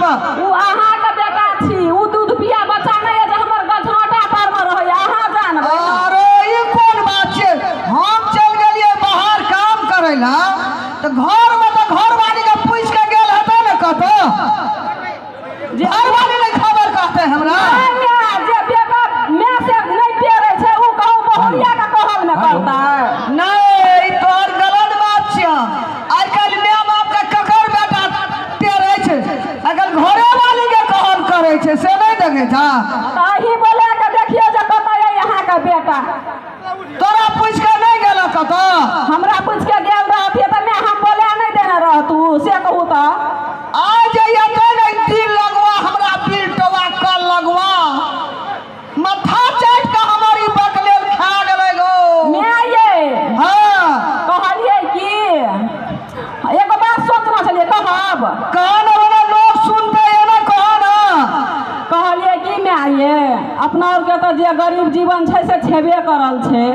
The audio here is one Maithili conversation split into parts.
कऽ। ओ अहाँके बेटा छी, ओ दूध पिया बच्चा नहि जे हमर गझाँटा पर मे रहैया, अहाँ जानबै। अरे ई कोन बात छै, हम चलि गेलियै बाहर काम करै लए तऽ घरमे तऽ घरवाली के पूछि के गेल हेतै ने कतौ, घरवाली नहि खबर कहतै हमरा। जे बेटा माय से नहि पेरै छै ओ कहू बहुरिया के कहल ने करतै। नहि, ई तोहर गलत बात छियै। आइ काल्हि माय बाप के ककर बेटा टेरै छै, अगर घरे वाली के कहल करै छै से नहि देखै छा। अही बोला के देखियौ जे कतऽ अइ अहाँके बेटा। तोरा पूछि के नहि गेल कतऽ? हमरा पूछि के गेल रहतियै तऽ माय हम बोला नहि देने रहतू, से कहू तऽ। आ जइया तऽ नहि दिल लगवा, हमरा बिल टोवा कल लगवा, माथा चाटि कऽ हमर ई बकलेल खा गेलै गो। माय ये हाँ कहलियै कि एगो बात सोचना छलियै, कहब? कहना वाला लोग सुनते एना कह ना। कहलियै कि माय ये, अपना आरके तऽ जे गरीब जीवन छै से छेबे करल छै,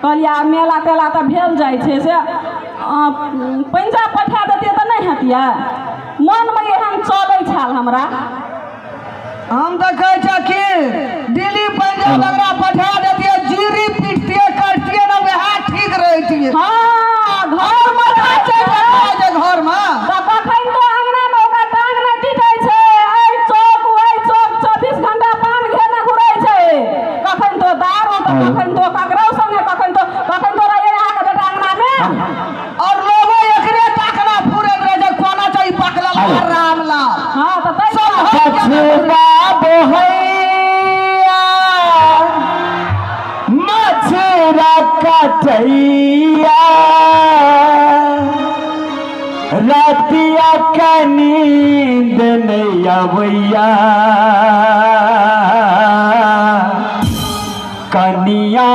कहलियै आब मेला तेला तऽ भेल जाइ छै, से पंजाब पठा देतियै तऽ नहि हेतियै? मनमे एहन चलै छल हमरा। हम तऽ कहै छियै कि दिल्ली पंजाब एकरा पठा देतियै, जीरी पीटतियै कटितियै ने, वएह ठीक रहितियै। हाँ, घरमे घरमे तऽ कखन तो अङ्गनामे ओकर टांग नहि टिकै छै, एहि चौक ओहि चौक 24 घंटा पान घेने घुरै छै, कखन तो दारू तऽ कखन तो ककरो संगे, कखन तो रहै अहाँके बेटा अङ्गनामे। और लोगो एकरे ताकना फुरैत रहै छै, कोना छै ई पकड़ल रामलाल। हाँ तऽ तै पछुआ बोहैया मछुरा कटैया, रातिया का नींद नहीं अबैया, कनिया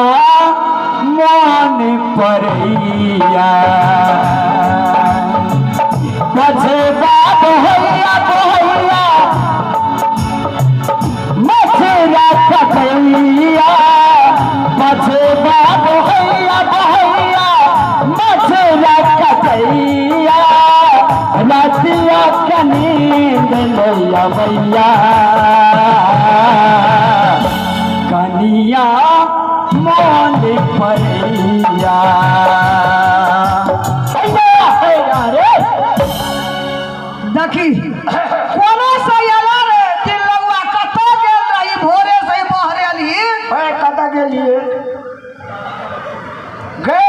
मन परैया। पछुआ बोहैया बोहैया मछुरा कटैया, पछुआ बोहैया बोहैया मछुरा कटैया, रातिया का नींद नहीं अबैया, कनिया मन परैया। देखी कोनो से एला रे दिल लगवा, कतऽ गेल रही भोरे से बहरेली? कतऽ गेलियै गे?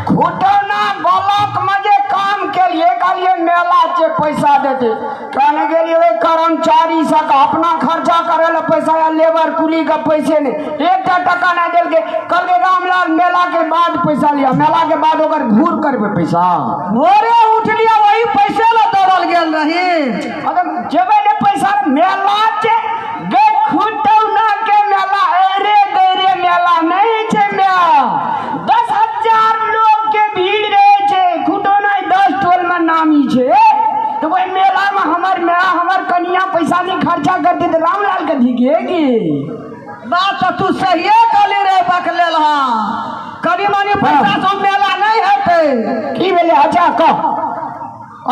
खुटौना ब्लॉक में जे काम केलिए, कहलिए मेला के पैसा देते, कहने गेलिए ओहि कर्मचारी सबके अपना खर्चा करे ला पैसा या लेबर कुली के पैसे नहीं, एकटा टका नहीं देलकै। कहलकै रामलाल मेला के बाद पैसा लिया, मेला के बाद ओकर घूर करबै पैसा। भोरे उठलिए वही पैसे ला दौड़ल गेल रही। अगर जेबै ने पैसा मेला के गे, खुटौना के मेला अरे गैरे मेला नहीं छै, मेला 10,000 लोग के भीड़ रहे छै, खुटौना 10 टोल में नामी छै, तो वही मेला में हमर मेला हमर कनिया पैसा नहीं खर्चा करती तो रामलाल के धिकेगी। बात तो तू सहिए कहली रे बकलेल। हाँ कनी मनी पैसा से मेला नहीं हेतै। की भेलै? अच्छा कह,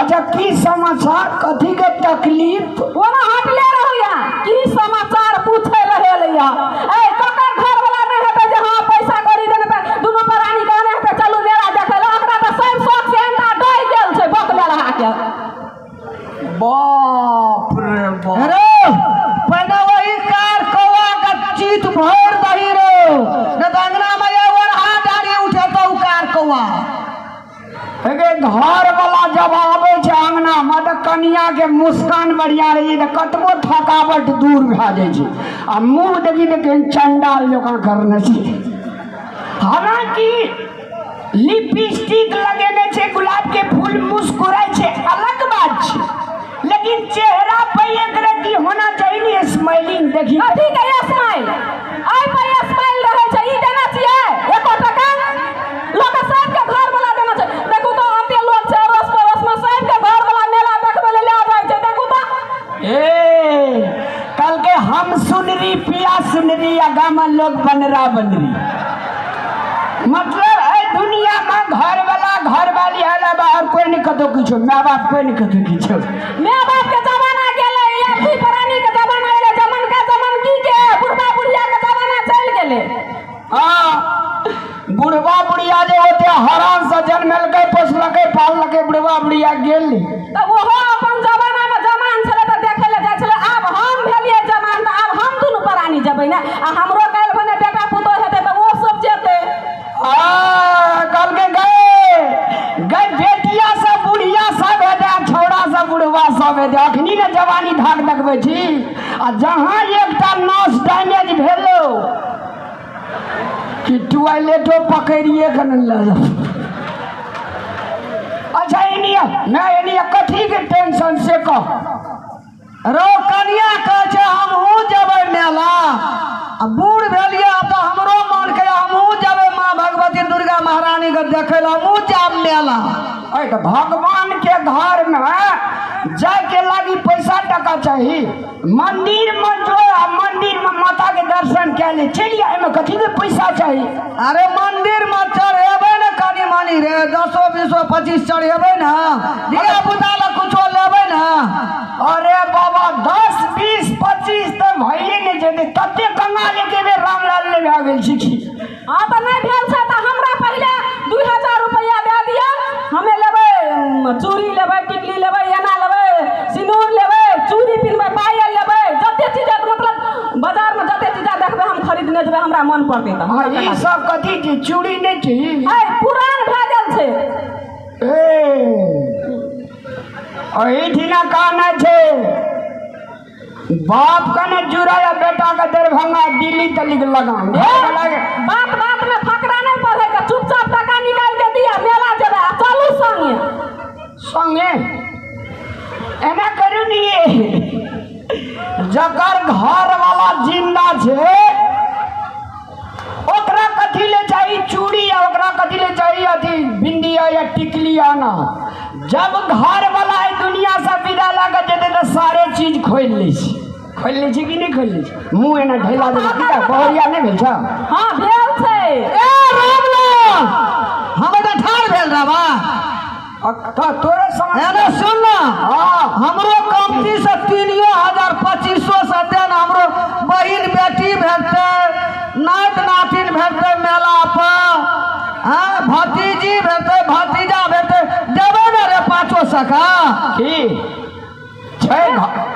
अच्छा की समाचार, कथी के तकलीफ? ओना हटले रहैया, की समाचार पूछे रहे लैया। ए ककर घर वाला नहि हेतै जे हाँ पैसा करी देने तऽ दुनू प्राणी कहने हेतै चलू मेला देखै लए, ओकरा तऽ सब शौक से अंडा डहि गेल छै बकलेल अहाँके। बाप रे बाप। रे पहिने वही कार कौआ के चीत भरि दही रे, नहि तऽ अंगना मे ओरहा डारी उठेतौ कार कौआ। घर वाला जब आबै छै अंगना मे तऽ कनिया के मुस्कान बढ़िया रहै छै, कतबो थकावट दूर भए जाइ छै, आ मुँह देखी तऽ केहन चंडाल जकाँ करने छै। हालांकि लिपस्टिक लगेने छै, गुलाब के फूल मुस्कुराइ छै, अलग बात छै, लेकिन चेहरा पर एक रत्ती होना चाहिए ने स्माइलिंग। देखी कथी के स्माइल? एहि पर स्माइल रहै छै, ई देना छियै एको टका? लोक सबके घर वाला देना छै। देखू तऽ एते लोक छै अड़ोस पड़ोस में, सबके घर वाला मेला देखबै लए लए जाइ छै। देखू तऽ ए कल के हम सुनरी पिया सुनरी आ गाम लोग बनरा बनरी, मतलब एहि दुनिया में घर वाला घर वाली आला बाहर कोई नहीं कतो किछो, my बाप कोई नहीं कतो किछो। My बाप के जमाना गेलै, या दुई प्राणी के जमाना एलै, जमन का जमन की के बुढ़वा बुढ़िया के जमाना चलि गेलै। हाँ, बुढ़वा बुढ़िया जे होते हरान से जन्मेलकै पोसलकै पाललकै, बुढ़वा बुढ़िया गेल तऽ ओहो अपन जमाना में जमान छलै तऽ देखै लए जाइ छलै। आब हम भेलियै जमान तऽ आब हम दुनू प्राणी जेबै ने, आ हमरो काल्हि भने बेटा पुतोह हेतै तऽ ओ सब जेतै। कहलकै गए गए बेटिया सब बुढ़िया सब हेतै आ छौड़ा सब बुढ़वा सब हेतै। अखनी ने जवानी धाक देखबै छी, आ जहाँ एकटा नस डैमेज भेलो कि टॉयलेटो पकड़िए के ने लऽ जाओ। अच्छा एनिया ना एनिया कथी के टेंशन से कह रो कनिया कहै छै हमहूँ जेबै मेला, आ बूढ़ भेलियै आब तऽ हमरो मन के हमहूँ जेबै माँ भगवती दुर्गा महारानी के देखै लए, हमहूँ जायब मेला। अरे तऽ भगवान के घर में जाय के लागी पैसा टका चाही, मंदिर में जो आ मंदिर में माता के दर्शन कए ले चलि आ, एहिमे कथी के पैसा चाही? अरे मंदिर में चढ़ेबै ने कनि मनि रे, 10 20 25 चढ़ेबै ने, धिया पुता लए कुछो लेबै ने। अरे बाबा 10 20 25 तऽ भइए नहि जेतै, तते कंगाल एके बेर रामलाल नहि भए गेल छी की? हाँ तऽ नहि भेल छै तऽ हमरा पहिले 2000 रुपैआ दए दिअ, हमे लेबै चूड़ी लेबै, टिकली लेबै, एना लेबै, सिन्दूर लेबै, चूड़ी पिन्हबै, पायल लेबै, जते चीज मतलब बाजार में जते चीज देखबै हम खरीदने जेबै, हमरा मन पड़तै तऽ। हाँ, ई सब कथी छी? चूड़ी नहि छी? पुरान भए गेल छै। ए एहिठिना कहना छै बाप कने जुड़ा या बेटा के दरभंगा दिल्ली तलिक लगाम। बात बात में फकरा नहीं पढ़े के, चुपचाप टका निकाल के दिया, मेला जेबै आ चलू संगे संगे। एना करू नी, जकर घर वाला जिंदा छै ओकरा कथी ले चाही चूड़ी, या ओकरा कथी ले चाही अथी बिंदिया या टिकली आना। जब घर वाला एहि दुनिया से विदा लऽ के जेतै तऽ सारे चीज खोलि लै छै। खोलि लै छै कि नहि खोलि लै छै? मुँह एना ढेला देबै की बहुरिया नहि भेल छौ? हाँ भेल छै। ए रामलाल, हम एतऽ ठाढ़ भेल रहबा तऽ तोरे समझ एने सुन ना, हाँ हमरो कमती से 3000 2500 से देन, हमरो बहिन बेटी भेटतै, नाति नातिन भेटतै मेला पर, हाँ भतीजी भेटतै, भतीजा भेटतै, देबै ने रे 500 सका की छै?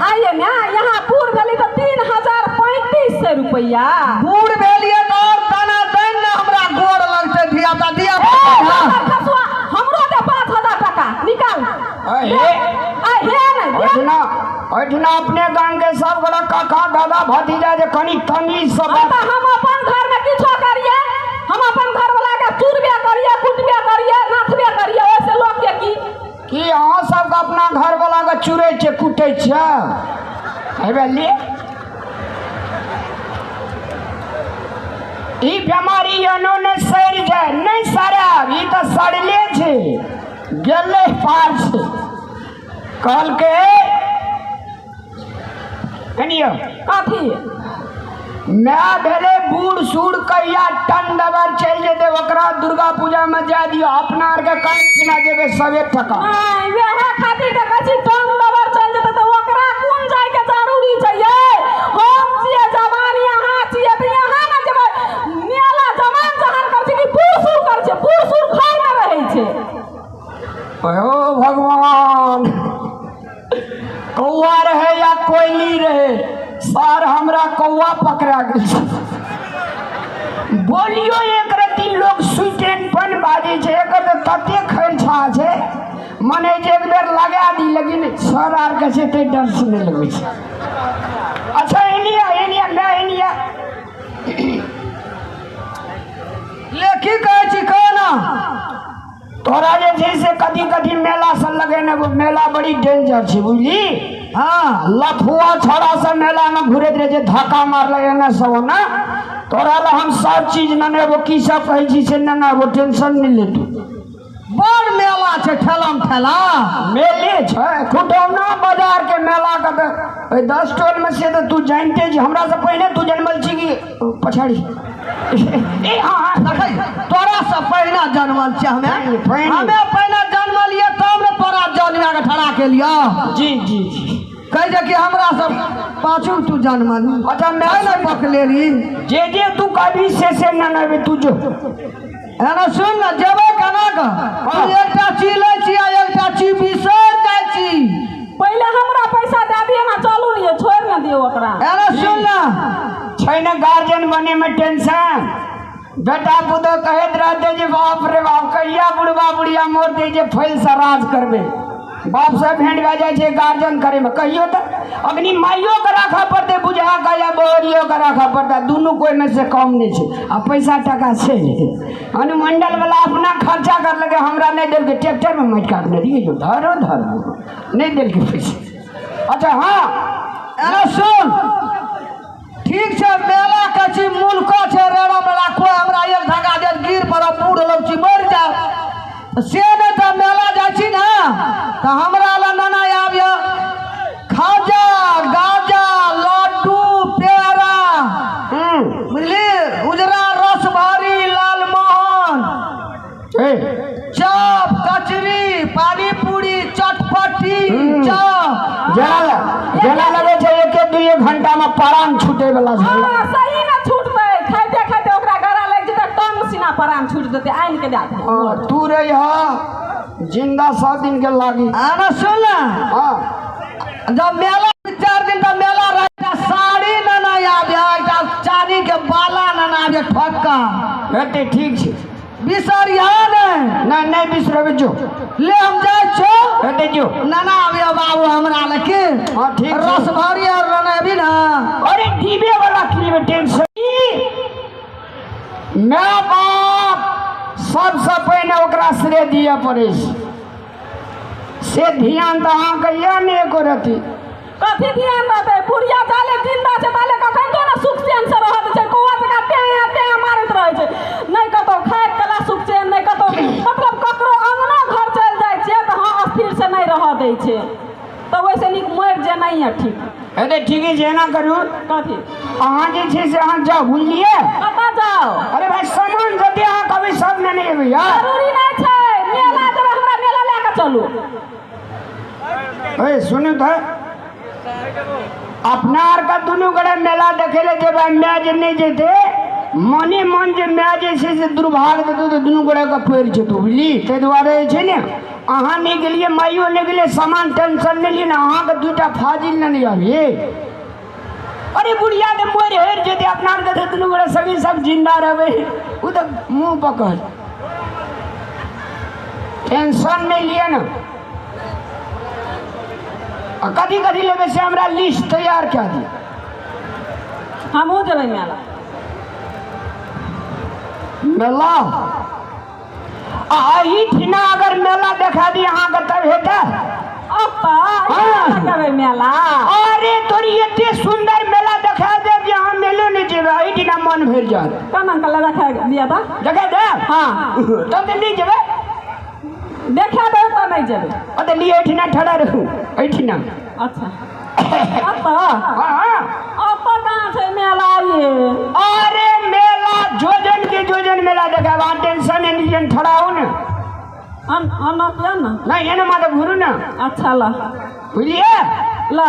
आइए ने यहाँ बूढ़ भेली तऽ 3035 रुपैआ। बूढ़ भेलियै तऽ आओर दाना दैन ने हमरा गोर लगतै धिया पुता दिया। हमरो दे 5000 टका निकाल। ओहिठिना अपने गांव के सब गोरा काका दादा भतीजा जे कनि तमीज से बात। हम अपन घर में किछो करिए, हम अपन घर वाला के चूरबे करिए, कुटबे करिए, नाथबे करिए, ओइसे लोक के की की अहाँ सबके अपना घर वाला के चूरै छै कुटै छै? हेबे ले ई बेमारी एनो नहि सड़ि जाय, नहि सड़ायब, ई तऽ सड़ले छै, गेलै पार छै। कहलकै कनियो कथी my भेलै बूढ़ सूढ़ कहिया टन दबर चलि जेतै, ओकरा दुर्गा पूजा में जाय दियौ, अपना आरके कहीं ठिना जेबै सबे टका। नहि वएह खातिर तऽ कहै छी टन दबर चलि जेतै तऽ ओकरा कोन जायके जरूरी छै यै? हम छियै जवान, यहाँ छियै तऽ यहाँ ने जेबै। मेला जवान जहान करै छै कि बूढ़ सूढ़ करै छै? बूढ़ सूढ़ घरमे रहै छै। ओ भगवान, कौआ रहे या कोयली रहे, सार हमरा कौआ पकड़ा गेल। बोलियो एक रत्ती लोग सुइटेन पन बाजै छै, एकर तऽ तते खैरछा छै, मने जे एक बेर लगा दी, लेकिन सर आर के छै तै डर से नहि लगै छै। अच्छा एनिया एनिया मैं एनिया ले की कहै छी कह ना। तोरा जे छै से कथी कथी मेला सब लगेने, मेला बड़ी डेंजर छै बुझली। हाँ लफुआ छौड़ा सब मेला में घुरैत रहे छै, धक्का मारलक एना सब ओना। तोरा लए हम सब चीज ननेबो, की सब कहै छी से ननेबो, टेंशन नहि ले तू। बड़ मेला छै ठेलम ठेला मेले छै खुटौना बाजार के मेला के तऽ 10 टोल में से तऽ तू जानिते छी, हमरा से पहिने तू जनमल छी कि पछाड़ी? ए हाँ देखै तोरा से पहिने जनमल छियै हमे। पहिने। हमे पहिने जनमलियै तब ने तोरा जनमा के ठड़ा केलियै। जी जी जी। कहै छै कि हमरा सब पाछू तू जनमल। अच्छा मैं ने पकलेली जे जे तू कभी से न नबे तू जो एना सुन ने जेबै केना कऽ? तू एकटा चीज लै छी आ एकटा चीज बिसरि जाइ छी। पहिले हमरा पैसा दए दिअ ने, चलू ने, छोड़ि ने दियौ ओकरा। एना सुन ने छै ने गार्जियन बने में टेंशन, बेटा पुतोह कहैत रहते जे बाप रे बाप कहिया बुढ़बा बुढ़िया मरते जे फैल से राज करबे। बाप से भेंट भए जाइ छै गार्जियन करे में। कहियो तऽ अखनी माइयो के राखऽ पड़तै बुझा के या बहरियो के राखऽ पड़तै, दुनू कोइ में से कम नहि छै। आ पैसा टाका छै अनुमंडल वाला अपना खर्चा करलकै, हमरा नहि देलकै। ट्रैक्टर में माटि काटने रहियै जो धरो धरो नहि देलकै पैसा। अच्छा हाँ एना सुन ठीक छै, मेला के छी मुल्को छै रेड़ा मेला, कोइ हमरा एक धागा देत गिर पड़ब बूढ़ लोग छी मरि जायब से नहि। तऽ मेला जाइ छी ने तऽ हमरा लग नाना आबिय खाजा गाजा लड्डू पेड़ा बुझली, उजरा रस भारी लालमोहन चॉप कचरी पानीपूरी चटपटी चॉप। जेना लगै छै एक एक दुइए घंटा में प्राण छूटे वाला छै। हाँ सही में छूटतै, खाइते खाइते ओकरा गरा लागि जेतै, टंग सीना प्राण छूट जेतै, आनि के दए देतै। तू रहिह जिंदा 100 दिन के लागी। आना सुन ने हाँ जब मेला 4 दिन तक मेला रह, एकटा साड़ी नना आबे, एकटा चानी के बाला नना आबे ठक्का। हेतै ठीक छै बिसरिया ने। नहीं नहीं बिसरबै जो ले हम जाइ छौ। हेतै जो नाना आबे बाबू हमरा लग के। हाँ ठीक छै। रस भरी और नना अभी ना। अरे डीबे वाला किनबै टेंशन। My बाप सबसे पहिने ओकरा श्रेय दिअ पड़ै छै, से ध्यान तऽ अहाँके यऽ ने एको रति। कथी ध्यान रहतै? बुढ़िया जाले जिंदा छै ताले कखन तो ने सुख चैन से रहत छै, कौआ जकाँ टें टें मारैत रहै छै, नहि कतौ खाइत कला सुख चैन, नहि कतौ मतलब ककरो अङ्गना घर चलि जाइ छियै तऽ हाँ स्थिर से नहि रहऽ दै छै, तऽ ओहिसँ नीक मरि जेनाइए ठीक। हेतै ठीके छै, एना करू कथी अहाँ जे छै से अहाँ जाउ बुझलियै। कतऽ जाउ? अरे भाई सामान जते अहाँ कहबै सब नेने एबै यार। जरूरी नहि छै मेला जेबै, हमरा मेला लए कऽ चलू। ए सुनू तऽ अपना आरके दुनू गोटे मेला देखै लए जेबै, my जे नहि जेतै मने मन जे my जे छै से दुर्भाग्य देतौ तऽ दुनू गोटेके पड़ि जेतौ बुझली। ताहि दुआरे जे छै ने अहाँ नहि गेलियै माइयो नहि गेलियै, सामान टेंशन नहि लियै ने, अहाँके दूटा फाजिल नेने आबियै। अरे बुढ़िया तऽ मरि हरि जेतै, अपना आरके तऽ दुनू गोटे सभी सब जिन्दा रहबै, ओ तऽ मुँह पकड़ टेंशन नहि लिअ ने। आ कथी कथी लेबै से हमरा लिस्ट तैयार कए दिअ। हमहूँ जेबै मेला। मेला आ एहिठिना अगर मेला देखा दी अहाँके तब हेतै। जेबै मेला? अरे तोरी एते सुंदर मेला देखा देब जे अहाँ मेलो नहि जेबै, एहिठिना मन भरि जायत। केना कऽ देखा दिअ तऽ? देखा देब? हाँ तब तऽ नहि जेबै। देखा देब तऽ नहि जेबै। तऽ लिअ एहिठिना ठड़ा रहू एहिठिना। अच्छा अतऽ हाँ अतऽ कहाँ छै मेला ये? अरे मेला जोजन के जोजन मेला देखाब, अहाँ टेंशन नहि लिअ, ठड़ा हो ने। ने नहीं एना माता घुरू ने। अच्छा ल बुझलियै ल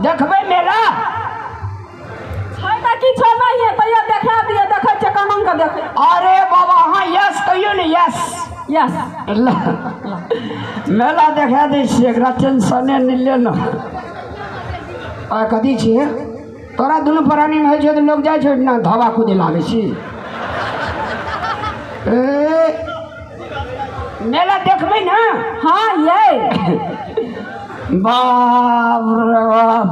देखबै मेला छै तऽ किछो नहि है तैयो देखा दिअ, देखै छियै केना कऽ देखै। अरे बाबा अहाँ यस कहियौ ने। यस यस ल मेला देखा दै छियै, एकरा टेंशने नहि ले ने। आ कथी छियै तोरा दुनू प्राणीमे होइ छै तऽ लोक जाइ छै ओहिठिना धबा कुदै लागै छी। ए मेला देखबै ने? हाँ ये बाप रे बाप